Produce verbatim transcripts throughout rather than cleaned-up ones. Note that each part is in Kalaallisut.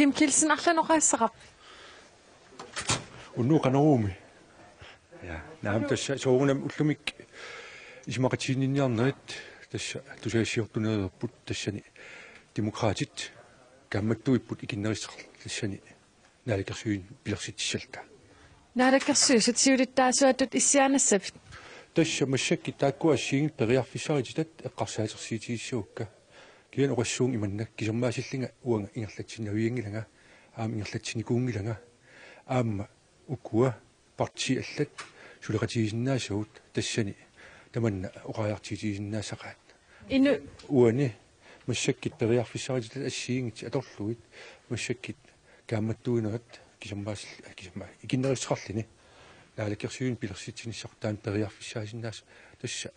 Kim Kielsen, arlaannik oqaassaqarpa? Unnuup Qanoroomi. Ja, naamik, tassa soorunami ullumi isumaqatiginninniarnerit tassa tusagassiortuneereerput, tassani Demokraatit kaammattuipput ikinnerissaqarluni tassani naalakkersuisuni pilersitsissalluta. Naalakkersuisut siulittaasuattut issiaannassavit? Tassa massakkut taakkua assigiinngitsut periarfissarititat eqqarsaatersuutigissavakka. Kisianni oqassuunga imannak: kisermaassillunga uanga ingerlatsinnavianngilanga, aamma ingerlatsinikuunngilanga, aamma ukua partiit allat suleqatigisinnaasavut tassani tamanna oqariartuutigisinnaasaqaat. Inu- Uani massakkut periarfissarititat assigiinngitsut atorlugit massakkut kaammattuinerat kisermaassil-, kiserma-, ikinnerissaqarluni naalakkersuisuni pilersitsinissaq taanna periarfissaasinnaasaq tassa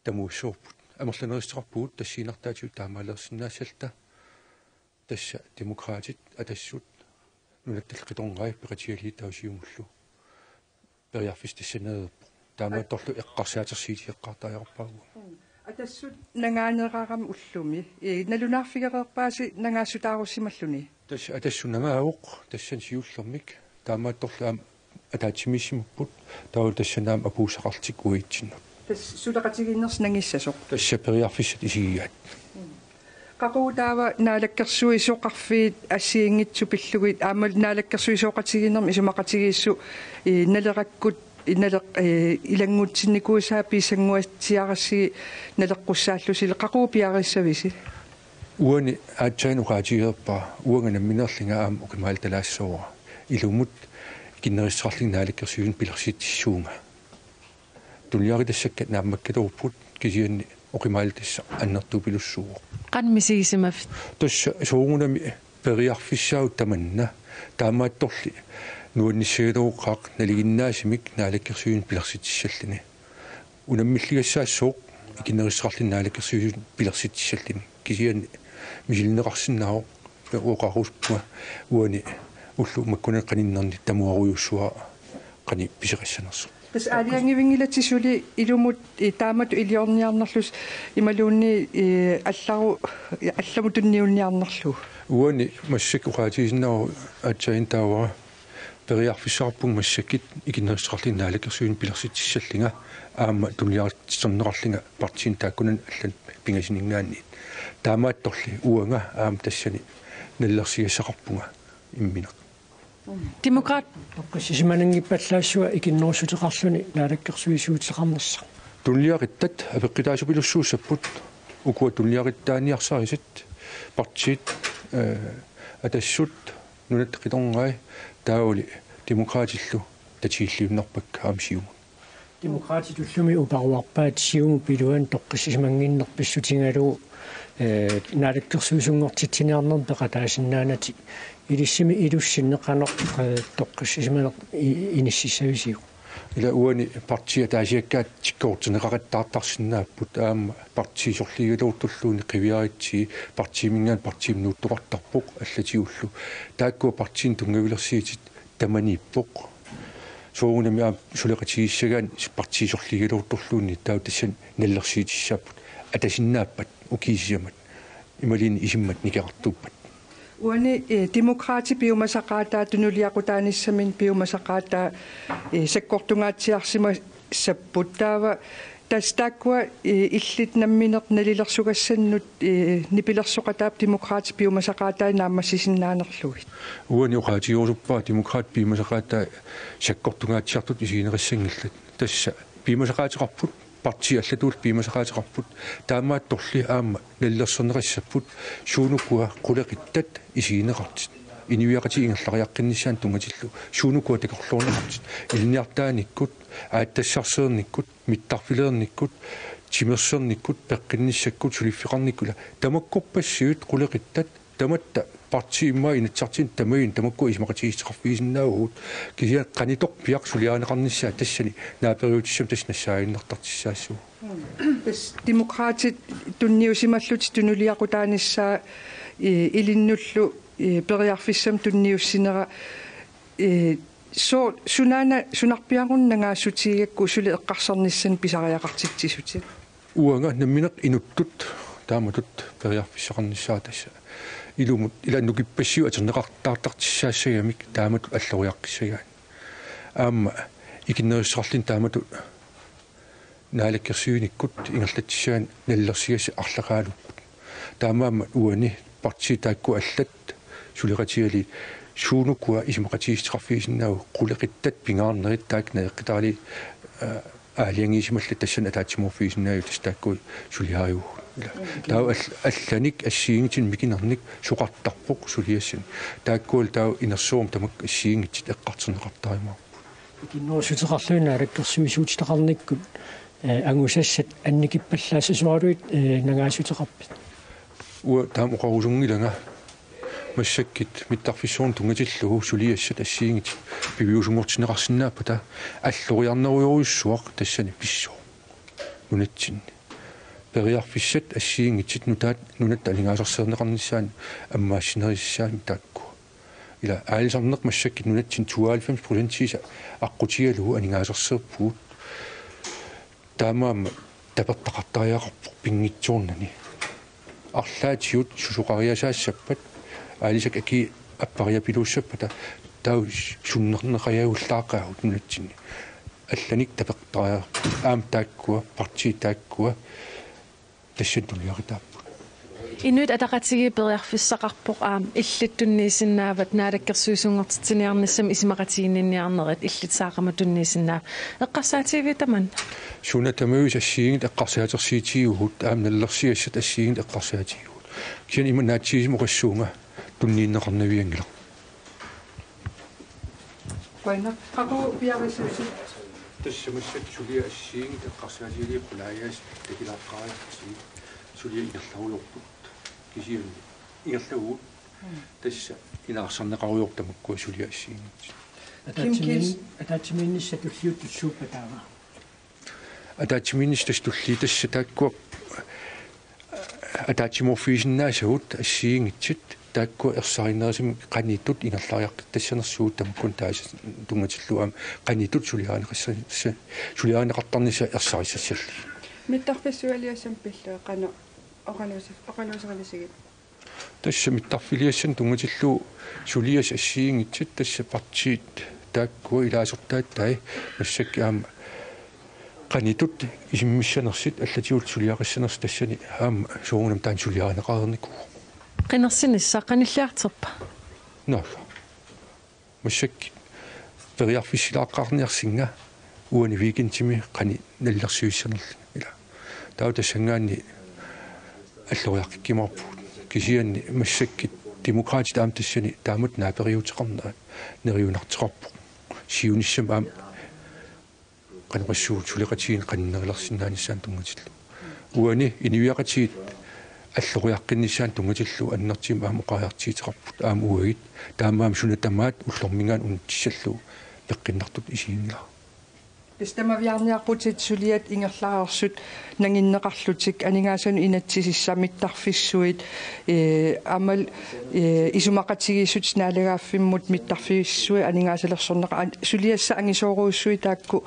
tamuussuorput. Amerlanerussuteqarpugut tassiinnartaatigut taamaaliorsinnaassalluta. Tassa Demokraatit, Atassut, Nunatta Qitornai peqatigalugit taava Siumullu periarfissaq tassaneerpoq. Taamaattorli eqqarsaatersuutigeqqaartariaqarpaagut. Atassut nangaanerarami ullumi. Ee, nalunaarfigereerpaasi nangaassutaarusimalluni? Tassa Atassut nangaavoq, tassani siullermik. Taamaattorli aamma ataatsimiissimapput, taava tassani aamma apuussaqarlutik uatsinnut. Tassa suleqatigiinnersi nangissasoq? Tassa periarfissat isigigaat. Qaqugu taava naalakkersuisooqarfiit assigiinngitsut pillugit aammalu naalakkersuisooqatigiinnermi isumaqatigiissut, ee, Nalerakkut, ee, Naleq-, ee, ilanngutsinnikuusaa pisanguatsiarassi naleqqussaallusi, qaqugu piareersavisi? Uani aatsaat oqaatigereerpara uanga nammineerlunga aamma oqimaalutalaassuara ilumut ikinnerissaqarlunga naalakkersuisuni pilersitsissuunga. Tunuliaqutassakka naammakkatuupput, kisianni oqimaalutassaq annertupilussuuvoq. Qanoq misigisimavit? Tassa soorunami periarfissaagut tamanna, taamaattorli nuannissagaluaqaaq nalinginnaasumik naalakkersuisuni pilersitsissalluni. Unammilligassaassooq ikinnerissaqarluni naalakkersuisuni pilersitsissalluni. Kisianni misilinneqarsinnaavoq, oqarusuppunga uani ullut makkunani qaninnerni tamuarujussuara qanoq pisoqassanersoq. Tassa aalajangivinngilatit suli ilumut, ee, taamatut iliorniarnerlusi imaluunniit, ee, allaru-, allamut tunniunniarnerlugu? Uani massakkut oqaatigisinnaavara aatsaat taavara periarfissaqarpunga massakkut ikinnerissaqarlunga naalakkersuisuni pilersitsissallunga aamma tunuliaqutissarneqarlunga partiinut taakkunani allanut pingasuninngaanniit. Taamaattorli uanga aamma tassani nalilersugassaqarpunga imminut. Demokraat. Toqqissisimananngippallaassuaq ikinnerussuteqarluni naalakkersuisuuteqarnissaq? Tunuliaquttat apeqqutaasupilussuussapput, ukua tunuliaquttaaniarsarisat partiit, ee, Atassut, Nunatta Qitornai taavalu Demokraatillu tatigilliunnarpakka aamma Siumut. Demokraatit ullumi uparuarpaat Siumup iluani toqqissisimanngitsoq pissutigalugu, ee, naalakkersuisunngortitsiniarnermi peqataasinnaanatik. Ilissimi ilussinni qanoq, ee, toqqissisimaneq i-, inississavisiuk? Ila uani partiit ataasiakkaat tikkuartinneqaqattaartarsinnaapput, aamma partiit sorliugaluartulluunniit qiviaritsi partiiminngaanniit partiimut nuuttoqartarpoq allatigullu. Taakkua partiinut tunngavilersuutit tamaniippoq. Soorunami aamma suleqatigiissagaanni partiit sorliugaluartulluunniit taava tassani nalilersuutissaapput atasinnaappat ukiut sisamat imaluunniit isummat nikerartuuppat. Uani, ee, Demokraatit piumasaqaataat tunuliaqutaanissaminnik piumasaqaataat, ee, sakkortungaatsiarsimassapput. Taava tassa taakkua, ee, illit nammineq nalilersugassannut, ee, nipilersoqataappat Demokraatit piumasaqaataat naammassisinnaanerlugit? Uani oqaatigerusuppara Demokraatit piumasaqaataat sakkortungaatsiartutut isigineqassanngillat. Tassa piumasaqaateqarput, partiit allatuullu piumasaqaateqarput, taamaattorli aamma nalilersorneqassapput suunukua qulequttat isigineqartut. Inuiaqatigiit ingerlariaqqinnissaannut tunngatillugu suunukua takorloorneqartut, ilinniartitaanikkut, aatsitassarsiornikkut, mittarfileernikkut, timersornikkut, peqqinnissakkat, suliffeqarnikkut, ila tamakkorpassuit qulequttat tamatta partiit immaqa Inatsisartuni tamaasa tamakkua isumaqatigiissuteqarfigisinnaavagut, kisianni qanitorpiaq suliarineqarnissaa tassani naaperiutissamik tassa nassaaginnartartussaassooq. Tassa Demokraatit tunniusimallutik tunuliaqutaanissaa, ee, ilinnullu, ee, periarfissamik tunniussinera, ee, sooq sunaana sunarpiaruna nangaassutigaakku suli eqqarsarnissanik pisariaqartitsisutit? Uanga nammineq inuttut Taamatut periarfissaqarnissaa tassa. Ilumut ila nukippassivoq atorneqartartartussaassagamik taamatut alloriaqqissagaanni. Aamma ikinnerussuteqarluni taamatut naalakkersuinikkut ingerlatsissagaanni nalilersugassat arlaqaalupput. Taamaammat uani partiit taakku allat suleqatigalugit suunukua isumaqatigiissuteqarfigisinnaavagut, qulequttat pingaarnerit taakku naleqqitaralugit, aa, aalajangiisimallutik tassani ataatsimoorfigisinnaavagut, tassa taakku suliariuvugut. Ila. Taava all-, allanik assigiinngitsunik mikinernik soqartarpoq suliassanik. Taakkualu taava inersuarmi tamakku assigiinngitsut eqqartorneqartarumaarput. Ikinnerussuteqarluni naalakkersuisuutitaqarnikkut, ee, angusassat annikippallaassasoraluit, ee, nangaassuteqarpit? Uanga taama oqarusunngilanga, massakkut mittarfissuarnut tunngatillugu suliassat assigiinngitsut piviusunngortinneqarsinnaappata alloriarnerujorujussuaq tassani pissooq nunatsinni. Periarfissat assigiinngitsut nutaat nunatta aningaasarsiorneqarnissaannut ammaassinerusissaannik taakkua. Ila aalisarneq massakkut nunatsinni tooghalvfems procentiisa aqqutigalugu aningaasarsiorpugut. Taamaammat tapertaqartariaqarpoq pinngitsoornani. Arlaatigut susoqariasaassappat aalisakkat akii appariapiluussappata taava sunnerneqajagullaaqaagut nunatsinni. Allanik tapertariaqarpoq aamma taakkua, partiit taakkua tassani tuliaqitaapput. Inuit Ataqatigiit periarfissaqarpoq aamma illit tunniussinnaavat naalakkersuisunngortitsiniarnissamut isumaqatiginninniarnerit illit saaqaammat tunniussinnaavat. Eqqarsaatigiviuk tamanna? Suna tamaviisa assigiinngitsut eqqarsaatersuutigivugut, aamma nalilersugassat assigiinngitsut eqqarsaatigivugut. Kisianni ima naatsigisumik oqassuunga tunniunneqarnavianngilaq. Qujanaq. Qaqugu piareersimasit? Tassa massakkut suliat assigiinngitsut eqqarsaatigalugit qulaajaasa takulaartariaqartigit suliat ingerlarujoorput. Kisianni ingerlavugut. Mm. Tassa ilaarsarneqarujoorput tamakkua suliat assigiinngitsut. Kim Ataatsimiin-, Kielsen. Ataatsimiinnissaq tulliuttoq suuppat taava? Ataatsimiinnissaq tassa tulliuttoq tassa taakkua ataatsimoorfigisinnaasagut assigiinngitsut taakkua ersarinnerusumik qanoq ittut ingerlariaqqitassanersugut tamakkununnga taasa tunngatillugu aamma qanoq ittut suliarineqassa-, suliarineqartarnissaa ersarissallugit. Mittarfissualiassamik pillugit qanoq oqaluusi-, oqaluuserisigit? Tassa mittarfiliassanik tunngatillugu suliassat assigiinngitsut tassa partiit taakkua ilaasortaat taava massakkut aamma qanoq ittut isummissanersut allatigullu suliaqassanersut tassani aamma soorunami taanna suliarineqareernikuuvoq. Qinersinissaq qanilliartorpa? Naagga. Massakkut periarfissilaaqqaarniarsinnga uani weekendimi qanoq nalilersuissanerlunga ila. Taava tassanngaanniit alloriaqqikkumaarpugut. Kisianni massakkut Demokraatit aamma tassani taamatut naaperiuteqarnerat neriunartoqarpoq. Siunissami aamma qanoq oqassuunga suleqatigiinneq qaninnerilersinnaanissaanut tunngatillugu. Uani inuiaqatigiit alloriaqqinnissaannut tunngatillugu annertuumik aamma oqariartuuteqarput aamma uagut. Taamaammat suna tamaat ullorminngaanniit unitsissallugu peqqinnartutut isiginngilara. Tassa tamaviaarniarputit suliat ingerlareersut nanginneqarlutik aningaasanut inatsisissaq mittarfissuit, ee, aammalu, ee, isumaqatigiissutit naalagaaffimmut mittarfissuit aningaasalersorneqar-, an-, suliassat angisoorujussuit taakku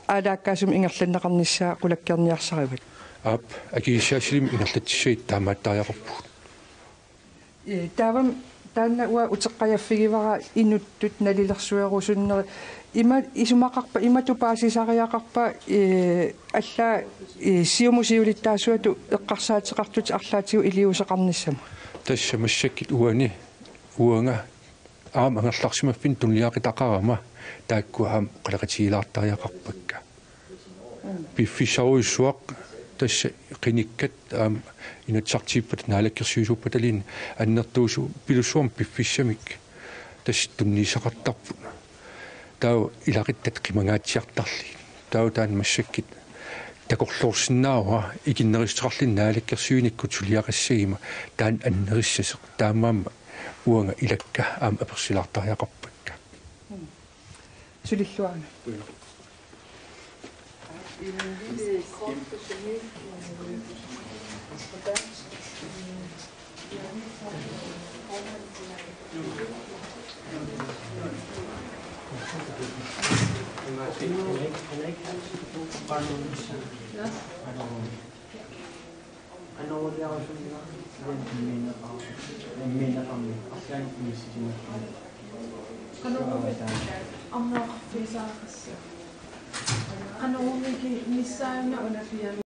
aalaakkaasumik ingerlanneqarnissaa qulakkeerniarsarivat? Aap, akisussaassusilinnik ingerlatsissagutta taamaattariaqarpugut. Ee, taavami taanna uanga uteqqajaaffigivara inuttut nalilersuerusunneri. Ima isumaqarpa, imatut paasisariaqarpa, ee, allaat, ee, Siumup siulittaasuatut eqqarsaateqartutit arlaatigut iliuuseqarnissamut? Tassa massakkut uani uanga aamma angerlarsimaffinni tunuliaqutaqarama taakkua aamma oqaloqatigilaartariaqarpakka. Piffissarujussuaq tassa qinikkat aamma inatsisartuuppata naalakkersuisuuppataluunniit annertuusupilussuarmik piffissamik tassa tunniussaqartarput. Taava ilaquttat qimangaatsiartarlugit. Taava taanna massakkut takorloorsinnaavara ikinnerussuteqarluni naalakkersuinikkut suliaqassaguma taanna annerussasoq. Taamaammat uanga ilakka aamma apersilaartariaqarpakka. Sulilluarna. Qanoruliarusunnerlugu immiunneqar-, immiunneqarnissaq arlaannik inissisimaffimmi. Qanormi arnaq oqarfigisaqarassi? Qanormi ki-, missaanna una piami.